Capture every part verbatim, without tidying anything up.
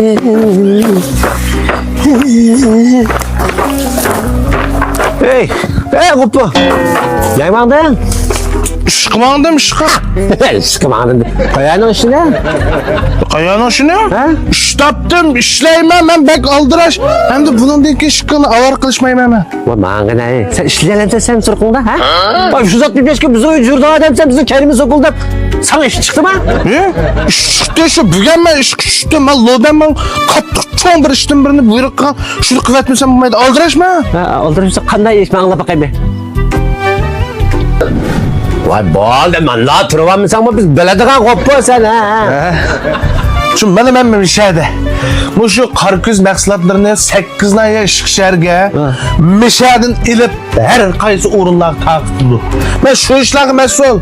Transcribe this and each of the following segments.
ئەي، ئەي، غوپپا. نەگە ماڭدىڭ؟ ئىشقا ماڭدىم، ئىشقا. ئىشقا ماڭدىم. قايانىڭ ئىشىنى؟ قايانىڭ ئىشىنى؟ ھە؟ ئىش تاپتىم، ئىشلەيمەن، مەن بەك ئالدىراش. ھەمدە بۇنىڭدىن كېيىن ئىشقىنى ئاۋارە قىلىشمايمەن مەن. ۋاي ماڭغىنە، سەن ئىشلىيەلەمسەن سەن سۇرقۇڭدا، ھە؟ ۋاي شۇ زات دېيىشكە بىزنىڭ ئۆيدە يۈرىدىغان ئادەمسەن، بىزنىڭ كەينىمىزدە سوكۇلداپ. ساڭا ئىش چىقتىما؟ ھە؟ ئىش چىقتى شۇ، بۈگۈن مەن ئىشقا چۈشتۈم، مەن لوبەن مەن قاتتىق چوڭ بىر ئىشتىن بىرنى بۇيرۇق قىلغان، شۇنى قىلىۋەتمىسەم بولمايدۇ، ئالدىراشما؟ ھە، ئالدىراشمىسا قانداق ئىش، مەن ئاڭلاپ باقايمەن. ۋاي بولدى، مانداق تۇرۇۋالمىساڭمۇ بىز بىلىدىغان غوپپا سەن، ھە؟ ھە. شۇ مانا مەن مىشەدە. مۇشۇ قارا كۆز مەھسۇلاتلىرىنى سەككىز ناھىيە ئىشقى شەھەرگە ھە. مىشەدىن ئېلىپ ھەر قايسى ئورۇنلارغا تارقىتىدۇ. مەن شۇ ئىشلارغا مەسئۇل.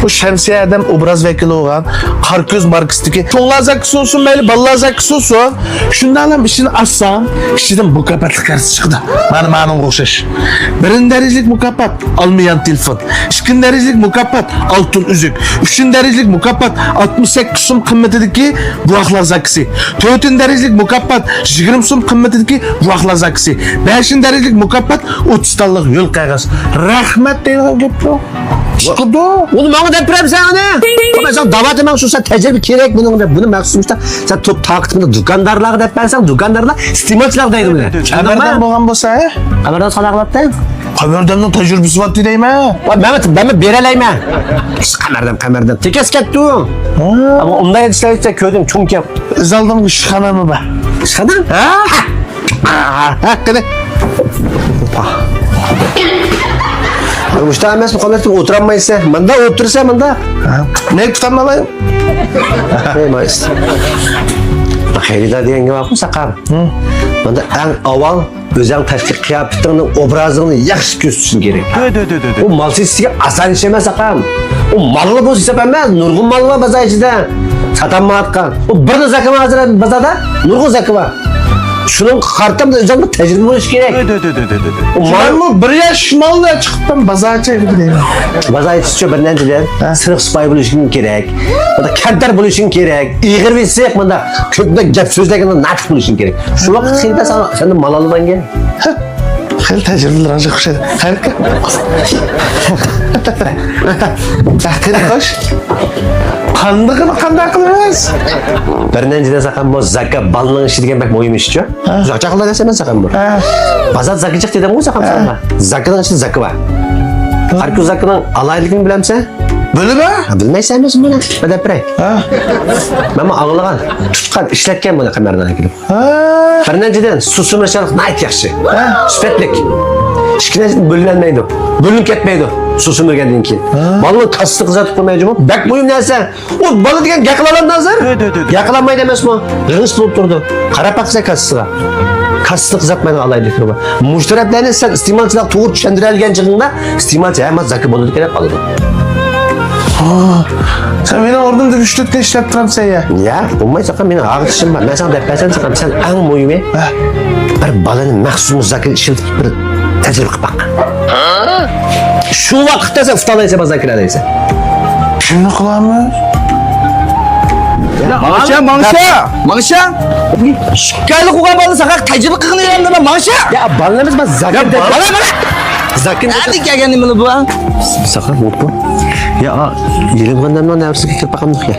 بۇ شەمسىيە ئادەم ئوبراز ۋەكىلى بولغان قارا كۆز ماركىسىدىكى چوڭلار زاكىسى بولسۇن، مەيلى بالىلار زاكىسى بولسۇن، شۇنداقلا ئىچىنى ئاچساڭ، ئىچىدىن مۇكاپاتلىق كارتىسى چىقىدۇ. مانا مانىڭغا ئوخشاش. بىرىنچى دەرىجىلىك مۇكاپات ئالمىيان تېلېفون. ئىككىنچى دەرىجىلىك مۇكاپات ئالتۇن ئۈزۈك. ئۈچىنچى دەرىجىلىك مۇكاپات ئاتمىش سەككىز سوم قىممىتىدىكى بوۋاقلار زاكىسى. تۆتىنچى دەرىجىلىك مۇكاپات يىگىرمە سوم قىممىتىدىكى بوۋاقلار زاكىسى. بەشىنچى دەرىجىلىك مۇكاپات ئوتتۇز تاللىق يول قەغەز. رەھمەت دەيدىغان گەپمۇ؟ چىقىدۇ. ئۇنى ماڭا دەپ بېرەمسەن ئۇنى؟ مەن ساڭا دەۋاتىمەن شۇ، سەن تەجرىبە كېرەك بۇنىڭدا. بۇنى مەخسۇس مۇشتا سەن توپ تارقىتىپ دۇكاندارلارغا دەپ بەرسەڭ، دۇكاندارلار ئىستېمالچىلارغا دەيدۇ بۇنى. چۈشەندىڭمۇ؟ قەمەردان بولغان بولسا، ھە؟ قەمەردان قانداق قىلاتتى؟ قەمەرداننىڭ تەجرىبىسى بارتتى دەيمەن. ۋاي، مەن، مەن بېرەلەيمەن. قەمەردان، قەمەردان. تېكەس كەتتى ئۇ. ھە. ئەمما ئۇنداق ئىشلەر كۆردۈم، چوڭ گەپ. ئۆز ئالدىمغا ئىشخاناممۇ بار؟ ئىشخانا؟ ھە؟ ھە، قېنى. مۇشتا ئەمەسمۇ، قانداق ئولتۇرالمايسەن؟ ماندا ئولتۇرسا ماندا. ھە. نەگە تۇتالمايمەن؟ ھەي، مايس. خېرىدار دېگەن گەپ بارغۇ، ساقام. ھە. ماندا ئەڭ ئاۋۋال ئۆزۈڭ تاشقى قىياپىتىڭنى، ئوبرازىڭنى ياخشى كۆرسىتىشىڭ كېرەك. دۆ، دۆ، دۆ، دۆ، دۆ، دۆ. ئۇ مال سېتىشتىكى ئاسان ئىش ئەمەس، ئاقام. ئۇ ماللا بولسا ھېساب ئەمەس، نۇرغۇن مال بار بازار ئىچىدە. ساتالمايۋاتقان. ئۇ بىرلا زاكا بار ھازىر بازاردا، نۇرغۇن زاكا بار. شۇنىڭغا قارىتا ئۆزۈڭدە تەجرىبە بولۇش كېرەك. دۆ، دۆ، دۆ، دۆ، دۆ، دۆ. ئۇ مال مەنمۇ بىر ياش ماللا چىقىپتىم، بازارچە ئۆگىنەيمەن. بازار ئىچىدە بىرىنچىدىن، ھە؟ سىرىق سىپايى بولۇشۇڭ كېرەك. بۇندا كەمتەر بولۇشۇڭ كېرەك. ئېغىر بېسىق، مۇنداق كۆپنى گەپ سۆزلەيدىغان ناتىق بولۇشۇڭ كېرەك. شۇ ۋاقىت خېرىدار ساڭا، سەندىن مال ئالىدىغان گەپ. خېلى تەجرىبىلىرىڭىز ئوخشايدۇ. قېنى خوش. قاندىقىنى قانداق قىلىمىز؟ بىرىنچىدىن ساقام بۇ زاكا بالىنىڭ ئىشى دېگەن بەك مۇھىم ئىشچۇ. ھە. زاكا قىلىدىغان نەرسە ئەمەس ساقام بۇ. ھە. بازار زاكا جىق دېدىمغۇ ساقام ھە. ساڭا. زاكىنىڭ ئىچىدە زاكا بار. ھە. قارا كۆز زاكىنىڭ ئالاھىدىلىكىنى بىلەمسەن؟ بىلىمەن. ھە، بىلمەيسەنمۇ شۇنى؟ مەن دەپ بېرەي. ھە. مەنمۇ ئاڭلىغان، تۇتقان، ئىشلەتكەن بۇنى قەمەردان ئەكېلىپ. ھە. بىرىنچىدىن، سۇ سۈمۈرۈشچانلىق ناھايىتى ياخشى. ھە. سۈپەتلىك. ئىككىنچىدىن، بۆلۈنەلمەيدۇ. بۆلۈنۈپ كەتمەيدۇ. سۇ سۈمۈرگەندىن كېيىن. ھە. بالىنىڭ كاسىسىنى قىزارتىپ قويمايدۇ. بەك مۇھىم نەرسە. ئۇ بالا دېگەن گەپ قىلالامدۇ ھازىر؟ دۆ، دۆ، دۆ، دۆ. گەپ قىلالمايدۇ ئەمەسمۇ؟ غىڭشىپ بولۇپ تۇرىدۇ. قاراپ باقسا كاسىسىغا. كاسىسىنى قىزارتمايدىغان ئالاھىدىلىكلىرى بار. مۇشۇ تەرەپلەرنى سەن ئىستېمالچىلارغا توغرا چۈشەندۈرەلىگەن چېغىڭدا ئىستېمالچى ھە، مانا زاكا بولىدىكەن دەپ قالىدۇ. ھا، سەن مېنىڭ ئورنۇمدا ئۈچ تۆت كۈن ئىشلەپ تۇرامسەن يا؟ يا، بولمايساقا مېنىڭ ئاغرىتىشىم بار. مەن ساڭا دەپ بەرسەم، ساقام، سەن ئەڭ مۇھىمى، ھە. بىر بالىنى مەخسۇس مۇزاكىرە ئىشلىتىپ بىر تەجرىبە قىلىپ باق. شۇ ۋاقىتتا سەن ئۇتالايسەن، مۇزاكىرە ئەلەيسەن. شۇنداق قىلامىز. يا، ماڭشا، ماڭشا، ماڭشا. شىكايەت قىلغان بالىنى ساقاق تەجرىبە قىلغىنى يەردە ماڭشا. يا، بالىمىز بار، زاكىر يا، دەپ. بالا، بالا. زاكىر. نەدە كەلگەن نېمىلى بۇ؟ ساقاق بوپتۇ. يا، يېلىم غەندەمنىڭ نەۋرىسىگە كىرىپ باقامدۇق يا.